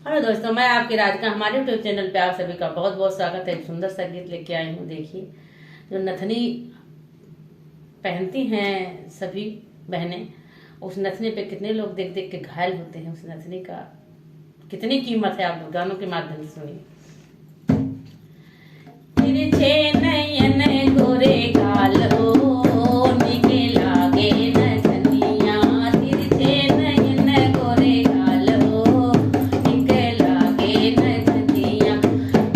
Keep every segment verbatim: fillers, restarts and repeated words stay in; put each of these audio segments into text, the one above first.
हेलो दोस्तों, मैं आपकी राधिका। हमारे YouTube चैनल पे आप सभी का बहुत बहुत स्वागत है। एक सुंदर सा गीत लेके आई हूँ। देखिए, जो नथनी पहनती हैं सभी बहनें, उस नथनी पे कितने लोग देख देख के घायल होते हैं। उस नथनी का कितनी कीमत है, आप गानों के माध्यम से सुनिए। तिरछे नयन गोरे गाल हो, निक लागे नथनिया। तिरछे नयन गोरे गाल हो, निक लागे नथनिया।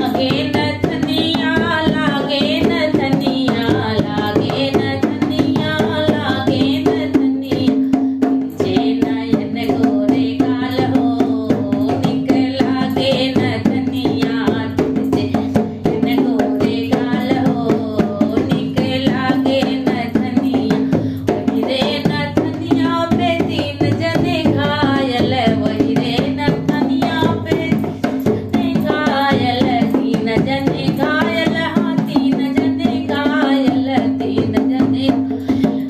लागे नथनिया, लागे नथनिया, लागे नथनिया, लागे नथनिया। तिरछे नयन गोरे गाल हो, निक लागे नथनिया। तिरछे नयन गोरे गाल हो, निक लागे नथनिया। वही रे नथनिया पे तीन जने घायल, वही रे नथनिया पे घायल, तीन जने घायल, हाँ, तीन जने घायल, तीन जने,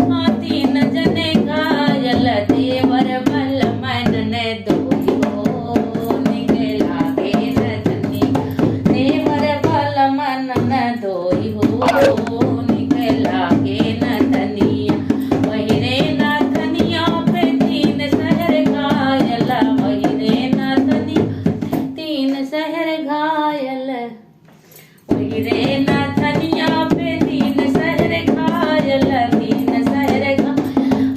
हाँ, तीन जने घायल। देवर बलमन दोई हो, निक लागे नथनी। देवर बलमन दोई हो, निक लागे नथनिया। वही रे नथनिया पे तीन शहर घायल, वही रे नथनी तीन शहर घायल। वही रे नथनिया पे तीन शहर घायल, तीन शहर घा-,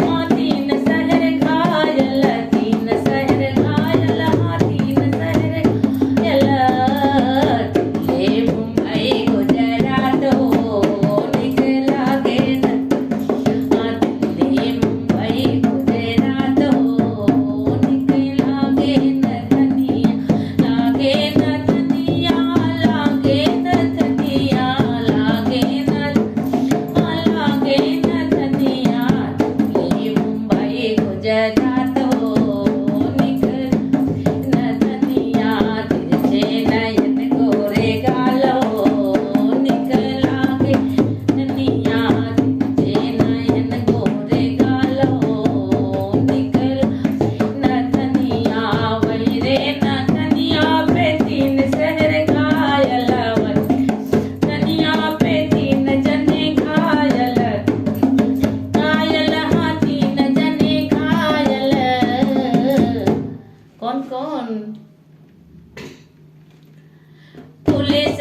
हाँ, तीन शहर घायल, तीन शहर घायल, हाँ, तीन शहर घायल। दिल्ली, मुंबई, गुजरात हो, निक लागे न दिल्ली, मुंबई, गुजरात हो, निक लागे नथनिया, लागे नथनिया, लागे नथनिया, लागे नथ-, लागे नथनिया। दिल्ली, मुंबई, गुजरात हो, निक नथनिया। तिरछे नयन गोरे गाल हो, निक लागे नथनिया। तिरछे नयन गोरे गाल हो, निक नथनिया। वही रे नथनिया पे तीन शहर घायल, नथनिया पे तीन जने घायल, घायल, हाँ, तीन जने घायल। कौन कौन? पुलिस